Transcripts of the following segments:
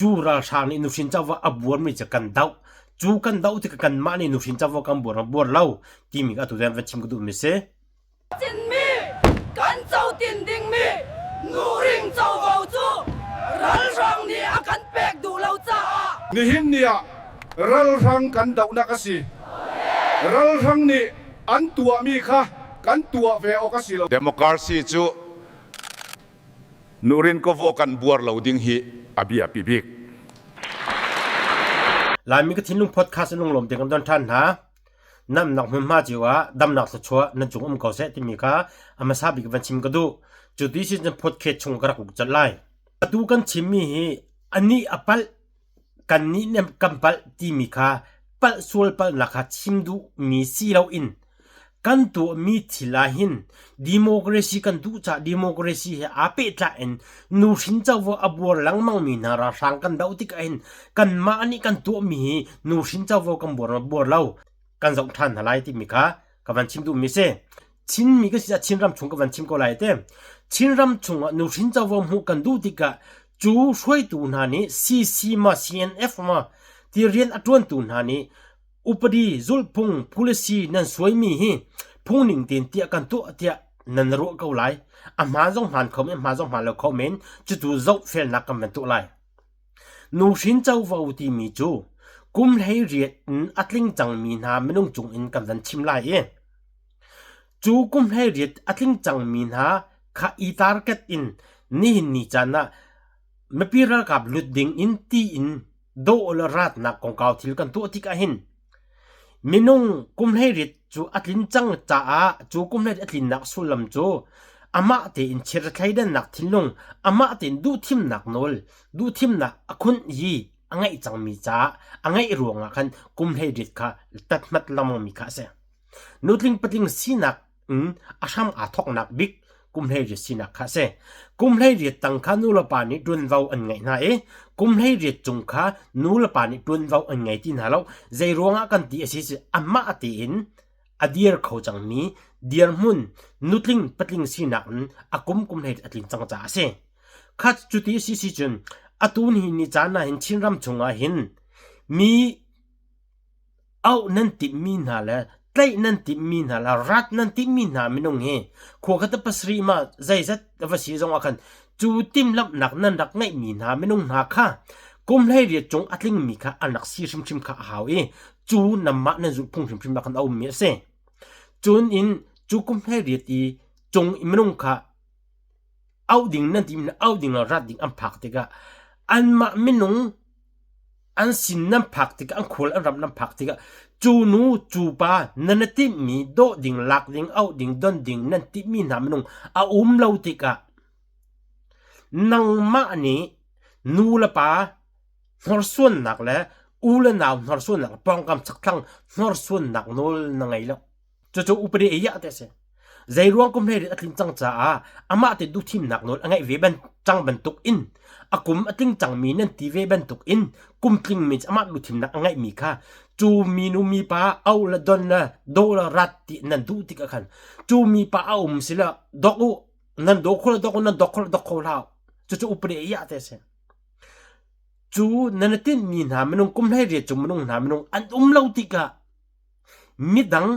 Cu ralhrang nih nuhrin covo a buarmi cu kan doh. Cu kan doh tikah kanmah nih nuhrin covo kan buar maw buar lo timi atu tiang van chim ka duhmi si. Chinmi kan cotin dingmi nuhrin covo cu ralhrang nih a kan pek duh lo caah Nihin ni ah ralhrang kan dohnak a si. Ralhrang nih an tuahmi kha kan tuah ve awk a si lo. Democracy cu Nurin kawvaw kan buar lo ding hi a biapi bik. Laimi ka thinlung podcast in lunglawm te kan don ṭhan hna. Namnak hmunhma cio ah damnak thluachuah nan cung um ko seh timi kha a hmasa bik van chim ka duh. Cu ti sin cun podcast chung ka rak uk colh lai. Atu kan chimmi hi anih a palh Kannih nih kan palh timi kha palh sual palhnak kha chim duhmi si loin kan tuahmi thil ah hin democracy kan duh caah democracy he aa pehtlai in nuhrin covo a buar lengmangmi hna ralhrang kan doh tikah hin kanmah nih kan tuahmi hi nuhrin covo kan buar maw buar lo kan zoh ṭhan hna lai timi kha ka van chim duhmi a si. Chinmi kan si caah Chinram chung ka van chim ko lai te. Chinram chungah nuhrin covo hmuh kan duh tikah cu hruaitu hna nih CC ma CNF ma ti rian a ṭuantu hna nih upadi zulhphung policy nan suaimi hi phungning tein tiah kan tuah tiah nan ruah ko lai. A hmaan zong hmaan kho men, hmaan zong hmaan lo kho men. Cucu zohfelnak kan van tuah lai. Nuhrin covo timi cu kum 18 in a tling cangmi hna minung cung in kan van chim lai i Cu kum 18 a tling cangmi hna kha i target in nihin ni caan ah mipi ralkap lut ding in tiin dawh le ratnak kongkau thil kan tuah tik ahhin minung kum 18 cu a tlin cang caah cu kum 18 a tlinnak sullam cu amah tein chiat thleidannak thinlung amah tein duhthimnak nawl duhthimnak a khunh i a ngeih cangmi caah a ngeih ruangah khan kum 18 kha tathmat lengmangmi kha a si. Nutling patling sinak in a hram aa thawknak bik kum 18 sinak kha a si. Kum 18 tang kha nulepa nih ṭuanvo an ngeih hna i kum 18 cung kha nulepa nih ṭuanvo an ngei ti hna lo. Zei ruangah kan ti a si si amah tein a dir kho cangmi dirhmun nutling patling sinak in a kum kum 18 a tlin cang caah a si. Khat cuti a si si cun atu nihin ni caan ah hin Chinram chungah hin mi Auh nan timhmi hna le tlaih nan timhmi hna le rat nan timhmi hna minung hi khua khat pasarih ma zeizat va si zongah khan cu timhlamhnak nan rak ngeihmi hna minung hna kha kum 18 cung a tlingmi kha an rak si hrimhrim kha a hau i cu nanmah nan zulhphung hrimhrim ah khan a ummi a si. Cun in cu kum 18 i cung i minung kha auh ding nan timi auh ding le rat ding an phak tikah anmah minung an sin nan phak tikah an khual an ram nan phak tikah cu nu cu pa nan timhmi dawh ding lak ding auh ding don ding nan timhmi hna minung a um lo tikah nangmah nih nu le pa hnorsuannak le u le nau hnorsuannak pawngkam chakthlang hnorsuannak nawl na ngei lo Cucu upadi ei ah te a si. Zeiruang kum hlei a tlin cang caah amah te duhthimnak nawl a ngeih ve ban cang bantuk in a kum a tling cangmi nan ti ve bantuk in kum tlingmi amah duhthimnak a ngeihmi kha cu minu mipa au le don le do le rat ti nan duh tik ah khan cu mipa a um si le dok u nan do kho le dok u nan dok kho le dok kho hlah cucu upadi ei ah te a si. Cu nan tinhmi hna minung kum hlei riat cung minung hna minung an um lo tikah Midang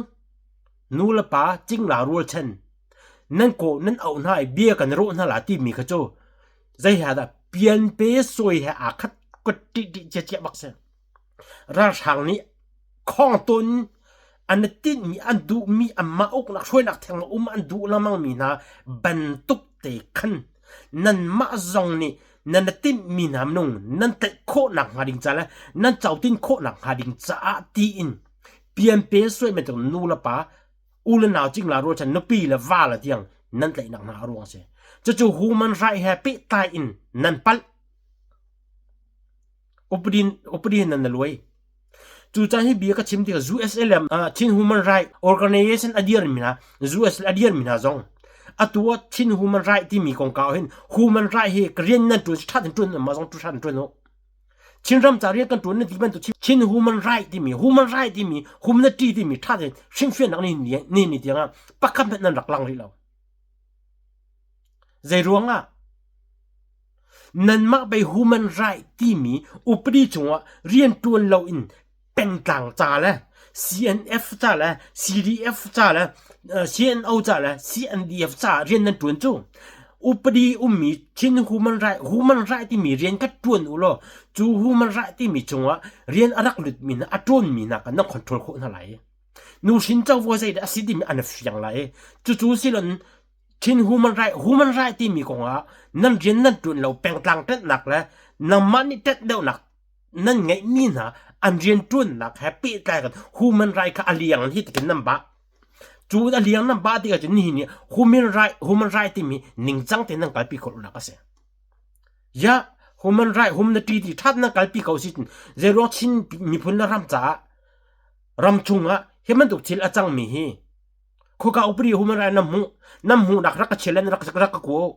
nulepa cingla rualchan nan kawh nan auh hna i bia kan rawh hna la timi kha cu zei ha dah pianpe sawi he aa khat kot ṭih ṭih ciacia bak si. Ralhrang nih khawng tawn an i tinhmi an duhmi anmah uknak hruainak theng um an duh lengmangmi hna bantuk te khan nanmah zong nih nan i timhmi hna minung nan tlaih khawhnak hnga ding ca le nan cotin khawhnak hnga ding caah tiin pianpe suai bantuk nu le pa u le nau cingla rualchan nupi le va le tiang nan tlaihnak hna a ruang a si. Cucu human right he pehtlai in nan palh. Upadi upadi nan na luai. Cucaah hi bia ka chim tikah USA le Chin Human Right Organization a dirmi hna US le a dirmi hna zong atu ah Chin Human Right timi kongkau hin human right hi ka rian nan ṭuan ṭha in ṭuan mah zong ṭha in ṭuan u. Chinram ca rian kan ṭuan nan ti bantuk Chin Human Right timi human right timi humanity timi ṭha tein hrimhfiannak ni ni ni tiangah pakhat hmanh nan rak lang rih lo. Zei ruangah? Nanmah bei human right timi upadi cungah rianṭuan loin pengtlang ca le CNF ca le CDF ca le CNO ca le CNDF ca rian nan ṭuan cu upadi ummi Chin human right human right timi rian ka ṭuan u law cu human right timi cungah rian a rak lutmi hna a ṭuanmi hna kha nan control khawh hna lai. Nuhrin covo zeidah a si timi an fiang lai. Cucu silon Chin human right human right timi kongah nan rian nan ṭuan lo pengtlang ṭanhnak le nangmah nih ṭanh deuhnak nan ngeihmi hna an rian ṭuannak he pehtlai kan human right kha a liang hi tikin nan bah. Cu a liang nan bah tikah cun nihin ni human right human right timi ningcang tein nan kalpi khawh lonak a si. Ya human right hum na ṭi ti ṭhat nan kalpi ko si cun zeiruang Chin miphun le ram caah ram chungah hi bantuk thil a cangmi hi Khoka upadi human right nan hmuh nan hmuhnak rak ka chial rak rak ka ku.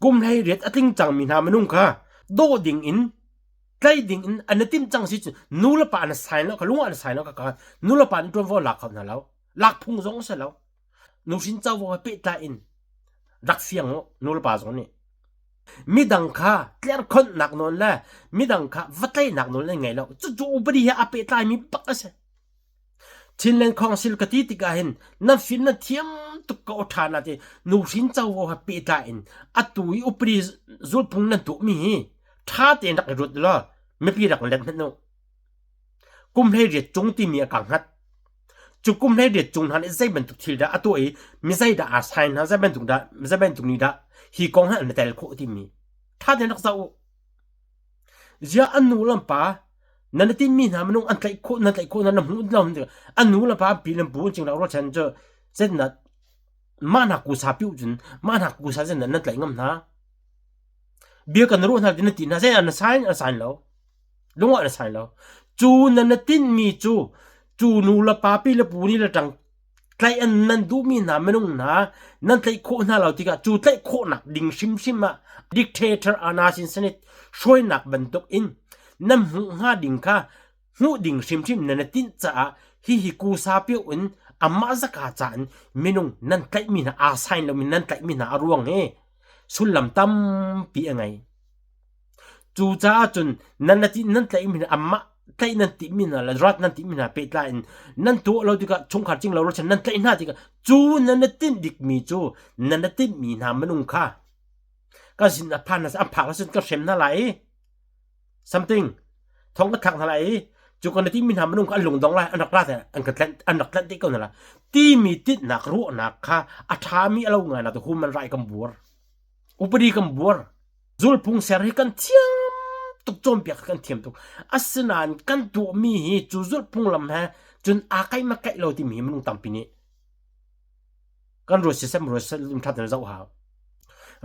Kum hlei riat a tling cangmi hna minung kha dawh ding in tlai ding in an tim cang si cu nu le pa na sign lo ka lung an sign lo ka ka nu le pa nih tuanvo lak kho hna lo lak phung zong si lo nuhrin covo he pehtlai in rak fiang u nu le pa zong nih midang kha tlerkhonhnak nawl le midang kha va tlaihnak nawl an ngei lo cucu upadi he a pehtlai mi bak a si Chinland Council ka ti tikah hin nan fim nan thiam tuk ko ṭha na ti nuhrin covo he pehtlai in atu i upadi zulphung nan tuahmi hi ṭha tein rak i ruat law mipi rak let hmanh u. Kum 18 cung timi a ka hngat. Cu kum 18 cung hna nih zei bantuk thil dah a tuah i mi zei dah aa sign hna zei bantuk dah zei bantuk nih dah hi kong he an i tel khawh timi ṭha tein rak zoh u. Ziah an nu le an pa nan i tinhmi hna minung an tlaih khawh nan tlaih khawh hna na hmuh lo an nu le pa an pi le an pu an cingla rualchan cu zeitindah mah hna kusa piu cun mah hna kusa zeitindah nan tlaih ngam hna bia kan ruah hna ti na ti hna zei an sign an sign lo lung ah na sign lo cu nan na tinhmi cu cu nu le pa pi le pu ni le ṭang tlaih an nan duhmi hna minung hna nan tlaih khawh hna lo tikah cu tlaih khawhnak ding hrimhrim ah dictator anasin senate hruainak bantuk in nan hmuh hnga ding kha hmuh ding hrimhrim nan i tinh caah hihi kusa pio in amah zaka ca in minung nan tlaihmi hna aa sign lomi nan tlaihmi hna a ruang hi sullam tampi a ngei. Cucaah cun nan nan tlaihmi hna amah tlaih nan timhmi hna le rat nan timhmi hna pehtlai in nan tuah lo tikah chungkhar cing lo ruachan nan tlaih hna tikah cu nan i tinh bikmi cu nan i timhmi hna minung kha ka sin a phan an phak ahcun ka hrem hna lai i something thong ka thlak hna lai i cu kan i timhmi hna minung kha an lungdong lai an rak ra an ka tlanh an rak tlanh te ko hna lai timi tinhnak ruahnak kha a ṭhami a lo ngai nak human right kan buar upadi kan buar Zulphung ser hi kan thiam tuk cawnpiak kan thiam tuk. Asinain kan tuahmi hi cu zulhphung lam he cun aa kaih ma kaih lo timi hi minung tampi nih kan ruat sisem ruat ṭhat in zoh hau.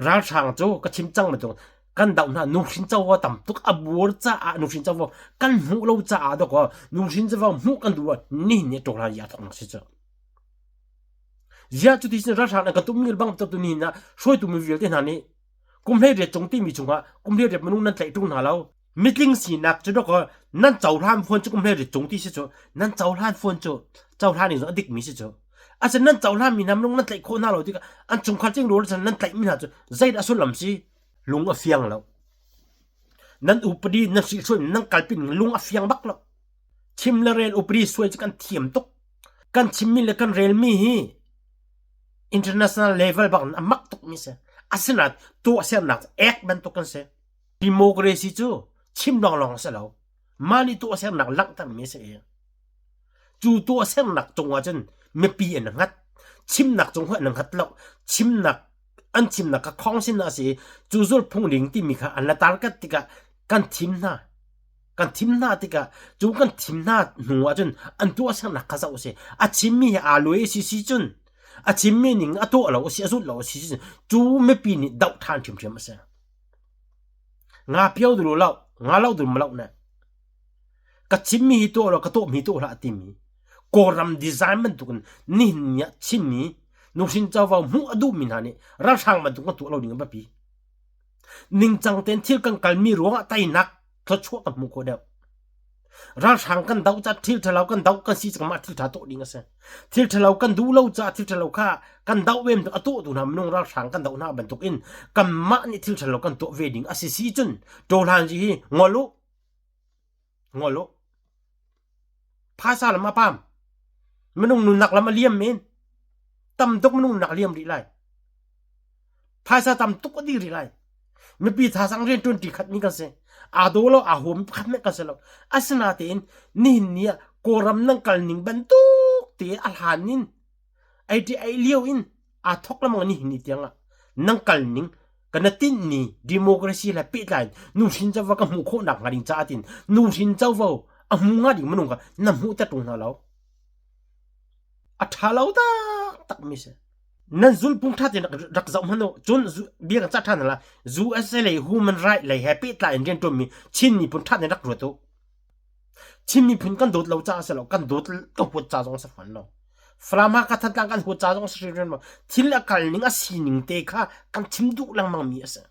Ralhrang cu ka chim cang bantuk kan doh hna nuhrin covo tam tuk a buar caah nuhrin covo kan hmuh lo caah dawkaw nuhrin covo hmuh kan duh nihin ni ṭawhla ya thawk si cu. Ziah cuti sin ralhrang an kan tummi bang tu nihin ah hruaitu mi vialte hna nih kum 18 cung timi chungah kum 18 minung nan tlaih ṭung hna lo mitling sinak cu dok nan cohlan phone cu kum 18 cung ti si cu nan cohlan phone cu cohlan ning zong a dikmi si cu asin nan cohlan mi hna minung nan tlaih khawh hna lo tikah an chungkhar cing rul nan tlaih mi hna cu zeidah sullam si lung a fiang lo nan upadi nan hrilhsuai nan kalpi ning lung a fiang bak lo chim le rel upadi suai cu kan thiam tuk kan chimmi le kan relmi hi international level bak in a mak tukmi si. Asinain tuahsernak ek bantuk kan si. Democracy cu chim lawnglawng a si lo. Mah nih tuahsernak langhtermi a si i cu tuahsernak cungah cun mipi an hngat. Chimnak cung an hngat lo. Chimnak an chimnak kha khong sin a si i cu zulphung ding timi kha an la target tikah kan thim hna. Kan thim hna tikah cu kan thim hna hnu ahcun an tuahsernak kha zoh a si. A chimmi hi aa luai a si si cun a chimmi ning a tuah lo a si a zulh lo a si cun cu mipi nih doh ṭhan hrimhrim a si. Nga pio dulu lo, nga lo dul ma lo ne. Ka chimmi hi tuah lo, ka tuahmi tuah hlah timi Kawlram design bantukin nihin ni ah Chinmi nuhrin covo hmuh a duhmi hna nih ralhrang bantuk kan tuah lo ding a biapi. Ningcang tein thil kan kalmi ruangah teinak thluachuah kan hmuh khawh deuh. Ralhrang kan doh ca thil ṭhalo kan doh kan si cang mah thil ṭha tuah ding a si. Thil ṭhalo kan duh lo caah thil ṭhalo kha kan doh ve a tuahtu hna minung ralhrang kan doh hna bantuk in kanmah nih thil ṭhalo kan tuah ve ding a si si cun ṭawhlan hi ngol u ngol u phaisa lam a pam minung nunnak lam a liam men tam tuk minung nunnak a liam rih lai phaisa tam tuk a dih rih lai mipi thazang rian ṭuan ṭi khat mi kan si aa daw lo aa huam pakhat men kan si lo asinatein nihin ni ah kawlram nan kal ning bantuk te a hlan in ei ṭi ei lio in aa thok lamang nihin ni tiang ah nan kal ning kana tinh ni democracy le pehtlai nuhrin covo ka hmuh khawh nak hnga ding caah tin nuhrin covo a hmu hnga ding minung kha na hmuh ter ṭung hna lo a ṭha lo taktak mi si nan zulpung ṭha tein rak zoh hmanh u cun bia kan cah ṭhan la USA lei human right lei he pehtlai in rian ṭuanmi Chin miphun ṭha tein rak ruat u Chin miphun kan dawt lo caah si lo kan dawt ka huat ca zong si fawn lo Falam Hakha Thantlang kan huat ca zong si hrimhrim lo thil a kal ning a sining te kha kan chim duh lengmang mi a si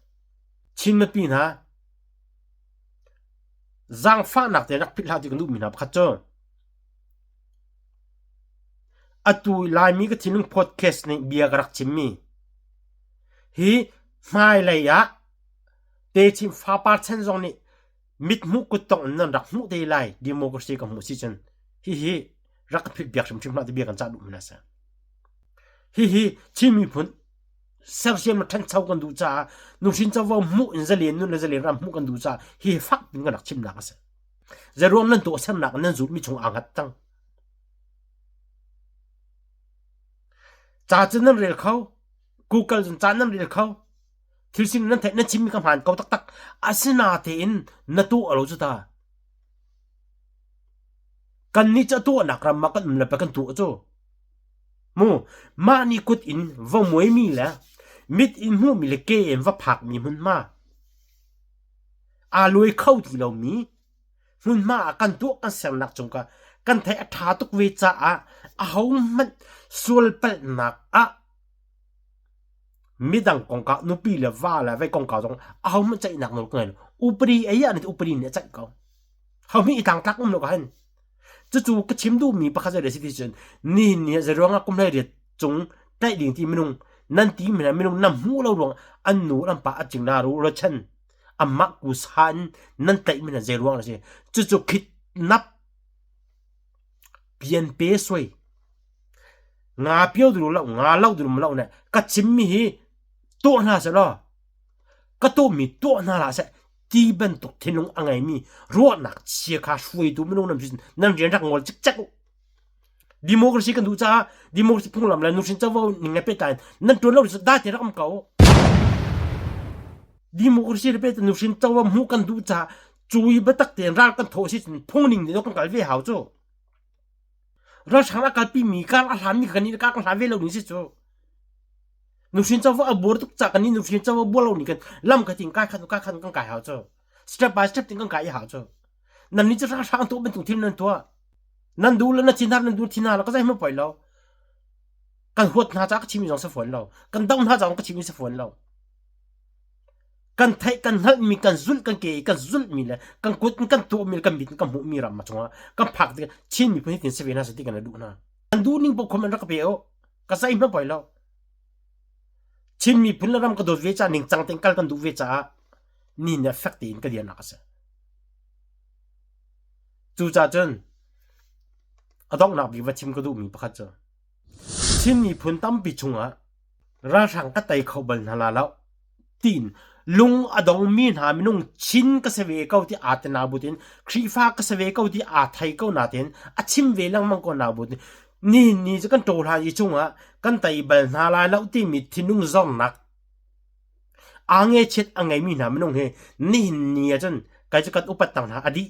Chin mipi hna zaangfahnak te rak philh hlah ti kan duhmi hna pakhat cu Atu Laimi ka thinlung podcast nih bia ka rak chimmi hi hmailei ah techin fapar chan zong nih mithmuh kuttongh in nan rak hmuh te lai democracy ka hmuh si cun hihi rak ka philh piak hrimhrim hlah ti bia kan cah duh hna seh. Hihi Chin miphun sersiam le ṭhancho kan duh caah nuhrin covo hmuh in zalen nun le zalen ram hmuh kan duh caah hihi fak in kan rak chimnak a si. Zeiruang nan tuahsernak nan zulhmi chung aa hngat cang. Ca cu nan rel kho, Google cun ca nan rel kho. Thil sin nan theih nan chimmi ka hmaan ko taktak. Asinatein na tuah lo cu ta. Kan nih cu a tuahnak ram ah kan um le pa kan tuah cu. Mu, mah nih kut in va muaimi le mit in hmuhmi le ke in va phakmi hmunhma. Aa luai kho ti lomi hmunhma ah kan tuah kan sernak cung ka kan theih a ṭha tuk ve caah ahohmanh sualpalhnak ah midang kongkau nupi le va le vei kongkau zong ahohmanh ceihnak nawl ka ngei lo. Upadi ei ah upadi nih a ceih ko. Hohmanh i tlangtlak um lo ka hen. Cucu ka chim duhmi pakhat zei si ti cun nihin ni ah zeiruang ah kum 18 cung tlaih ding ti minung nan ti mi minung na hmuh lo ruang an nu an pa a cing na ru rochan amah kusa in nan tlaih mi na zeiruang si cucu khit nap pian pe soi nga pio duru lo nga lo duru lo ne ka chim mi hi tuah hna se law ka tuah mi tuah hna la se ti bantuk thinlung a ngeimi ruahnak chia kha hruaitu minung nan nan rian rak ngol cikcek u democracy kan duh caah democracy phunglam le nuhrin covo ning le pehtlai nan tuan lo da te rak um ko democracy le pehtlai nuhrin covo hmuh kan duh caah cui biatak tein ral kan thawh si cun phungning nih kan kal ve hau cu ralhrang a kalpi mi kar a hlan mi kan ni kar kan hlan ve lo ni si cu nuhrin covo a buar tuk ca kan ni nuhrin covo buar lo ni kan lam ka ting kai khan kai khan kan kai hau cu step by step ting kan kai hau cu nan ni cu ralhrang tu bantuk thil nan tuah nan duh le na thin har nan duh thin har ka zei hmanh poi lo kan huat hna ca ka chim zong si fawn lo kan dong hna zong ka chim si fawn lo kan theih kan hngalhmi kan zulh kan ke kan zulhmi le kan kut in kan tuahmi le kan mit in kan hmuhmi ram chungah kan phak tik Chin miphun hi tin si ve hna si ti kan duh hna kan duh ning paoh comment rak ka pe u ka zei hmanh poi lo Chin miphun le ram ka dawt ve caah ningcang tein kal kan duh ve caah ni nih fek tein ka dirnak a si Cucaah cun a donghnak bik va chim ka duhmi pakhat cu Chin miphun tampi chungah ralhrang ka tei kho bal hna la lo tiin lung a dongmi hna minung Chin ka si ve ko ti aa ti na butin Khrihfa ka si ve ko ti aa thei ko natin a chim ve lengmang ko na butin nihin ni cu kan ṭawhlan i chungah kan tei bal hna lai lo timi thinlung zornak aa ngechiat a ngeimi hna minung hi nihin ni ah cun kai cu kan upat tang hna a dih.